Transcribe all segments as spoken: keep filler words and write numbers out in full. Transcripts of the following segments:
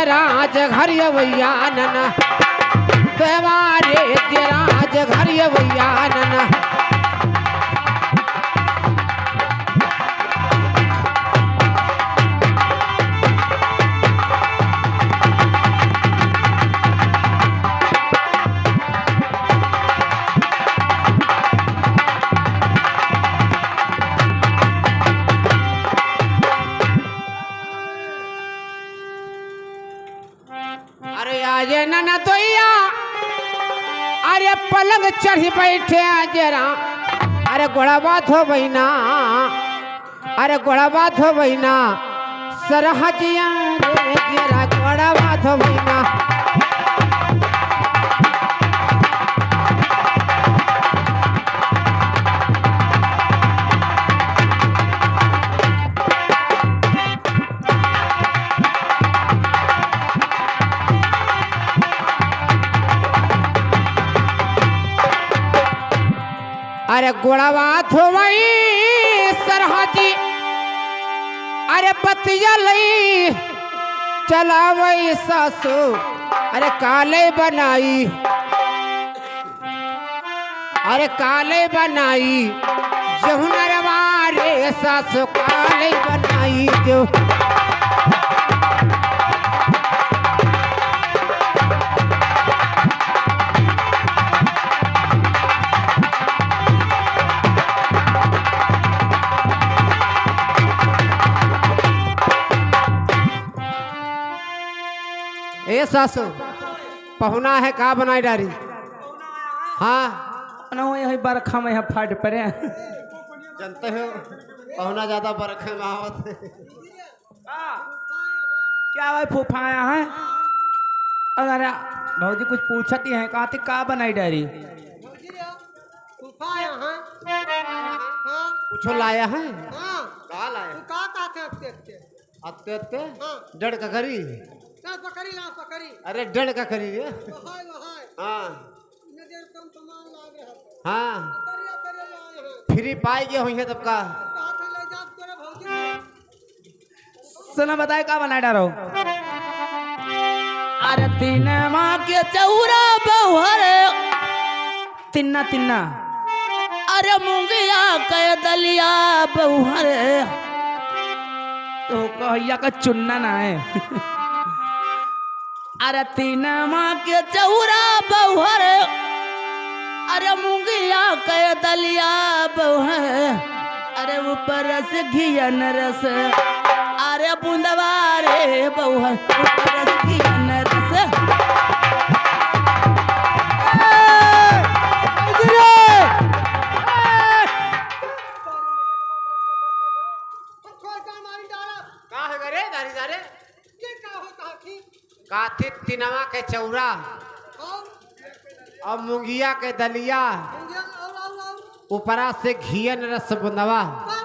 राज घर अवैया नन, देवारे जे राज घर अवैया नन। अरे आजे ननदोइया, अरे पलंग चढ़ी बैठे आजे राम, अरे गोड़वा धोबैना, अरे गोड़वा धोबैना, सरहजिया रे जेरा गोड़वा धोबैना। अरे गोड़वा धोवई सरहदी, अरे बतिया लई चलावई सासू, अरे काले बनाई, अरे काले बनाई, जहुनरवा रे सासु काले बनाई जो। ए सासु, पहुना है का बनाई डारी? हाँ। ना हो, यही बरखा में यहाँ फाट पड़े। जानते हो, पहुना ज्यादा बरखा में आवत है। का? क्या भाई फूफा आया है? अरे भौजी कुछ पूछत ही है, कहती का बनाई डारी? फूफा आया है। हाँ। कुछ लाया है? हाँ। का लाया? तू का कहते हैं, अत्ते, अत्ते? अत्ते, अत्ते? हाँ। डंड का करी? ना पकड़ी, ना पकड़ी। अरे डंड का करी रे? वहाय, वहाय। हाँ। इन्हें देर कम सामान लाग रहा था। हाँ। करिया, करिया लाए हैं। फ्री पाई गए हुई है तब का। कहा था ले जा तोरे भौजी को। सुना बताए का बनाए डारो। अरे तीन माँ के चौरा बहु हरे। तिन्ना, तिन्ना। अरे मुंगिया के दलिया बहु हरे। तो कहिया का चुन्ना ना है। अरे तीन माँ के चौरा बहु हरे। अरे मुंगिया के दलिया बहु हरे। अरे ऊपर से घियन रस। अरे बूंदवा रे बहु हरे। ऊपर से घियन रस। ए, ए, का है रे, दारी दारे? ये का होता है कि? काथी तिनवा के चौरा और? और मुंगिया के दलिया। मुंगिया और, और, और? ऊपरा से घियन रस बुंदवा। पर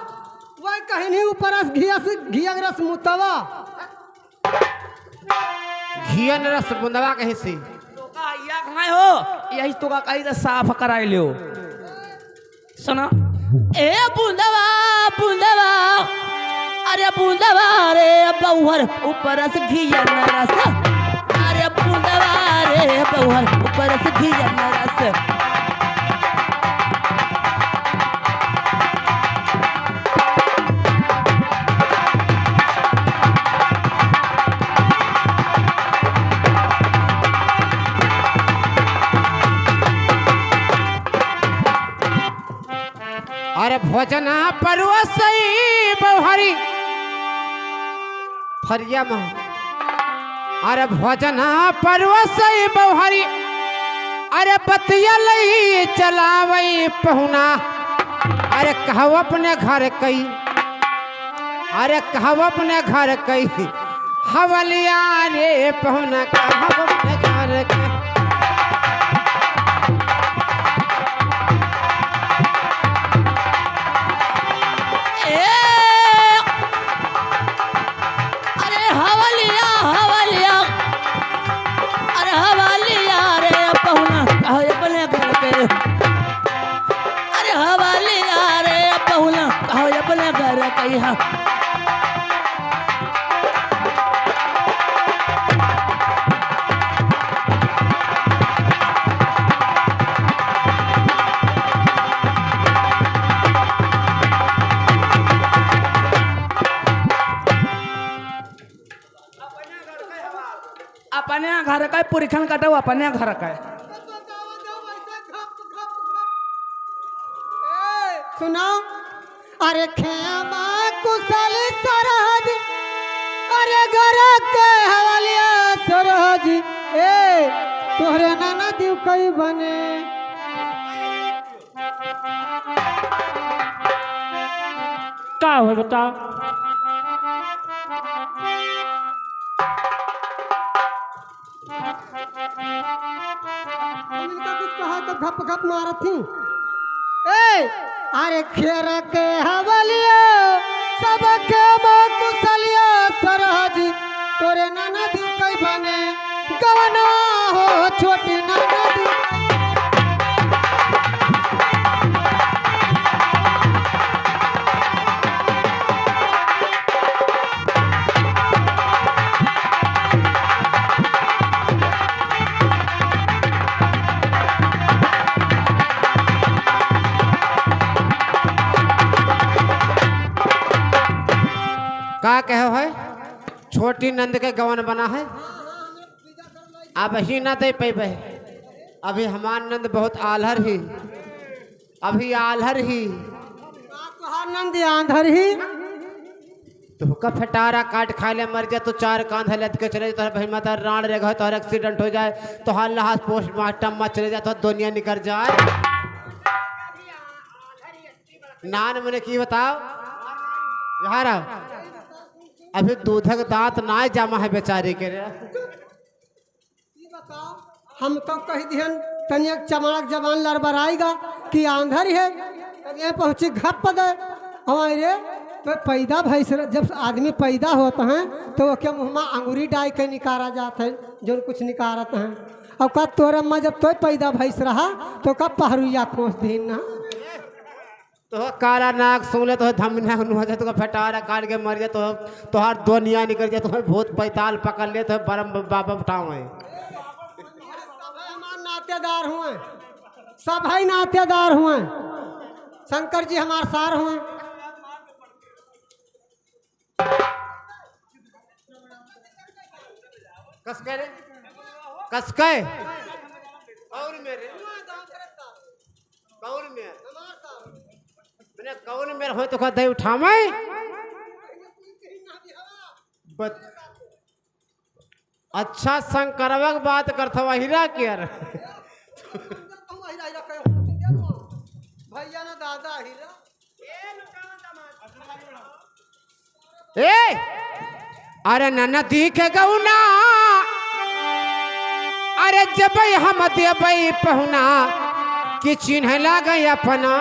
वह कहीं नहीं, ऊपरा से घिया से, घिया रस मुतवा। घियन रस बुंदवा कहीं से। तो का या कहाँ हो? यही तो का कहीं से साफ कराई लियो। सुना। ए बूंदवा, बूंदवा, अरे बूंदवा रे बहु हरे, ऊपर से घियन रस। अरे बूंदवा रे बहु हरे, ऊपर से घियन रस। अरे भोजना परोसई बहु हरे। फरिया में। अरे भोजना परोसई बहु हरे। अरे बतिया लई चलावई पहुना। अरे कहव अपने घर कई। अरे कहव अपने घर कई। हवलिया रे पहुना कहव अपने घर कई। ए, अरे हवलिया, हवलिया, अरे हवलिया रे पहुना, कहो अपने घर के। अरे हवलिया रे पहुना, कहो अपने घर के, हाँ। अरे काय पुरखन कटो अपने घर का। सुना, अरे खेमा कुशल सरहज, अरे घर के हवलिया सरहज, ए, तोहरे ननद कई बने। का हो बता? हम इनका कुछ कहा तो घप घप मारत ही। ए, अरे खेर के हवलिया, सबके बा कुशलिया सरहज, तोरे ननद कई बने गवनवा हो छोटी ननद। का कहो है? छोटी नंद के गवन बना है, अब ही ना दे पैबे। अभी हमार नंद बहुत आल्हर ही, अभी आल्हर ही। का तोहार नंद आंधर ही? तोहका फटारा काट खा ले मर जा, तू चार कांध लद के चले जा, तोहर भाई माता राण रे घर, तोहर एक्सीडेंट हो जाए, तोहर लहास पोस्टमार्टम में चले जाए, तोहर दुनिया निकर जाए। नान मने की बताओ, यहाँ रहो। अभी दूधक दांत ना जामा है बेचारी के रे। ई बताओ, हम तो कह दिहन, तनिया चमाक जबान लड़बड़ाएगा कि आंधर है, तनिया पहुँची घप दे। हमारे रे, तो पैदा भइस रह-, जब आदमी पैदा होत है, तो ओके मुँह में अंगुरी डाल के निकारा जात है, जोन कुछ निकारत है। अब का तोर अम्मा जब तोय पैदा भइस रहा, तो का पहरुइया खोस दीन ना? तो काला नाक सुन ले, तो धमना नुआ जा, तो फटारा काट के मर जा, तो तोहार दुनिया निकल जा, तो भूत पैताल पकड़ ले, तो बरम बाबा उठाओ है। सब हमार नातेदार हुए, सब है नातेदार हुए। शंकर जी हमार सार हुए। कस के रे? कस के? कौन मेरे? कौन मेरे? मैंने कौन मेरे हो तो का दे उठावे? बत-, अच्छा शंकरवा के बात करत हवा हीरा के यार। भैया ना दादा हीरा। ए, अरे ननदी के गौना, अरे जबै हम देबै पहुना, कि चिन्ह लागे अपना।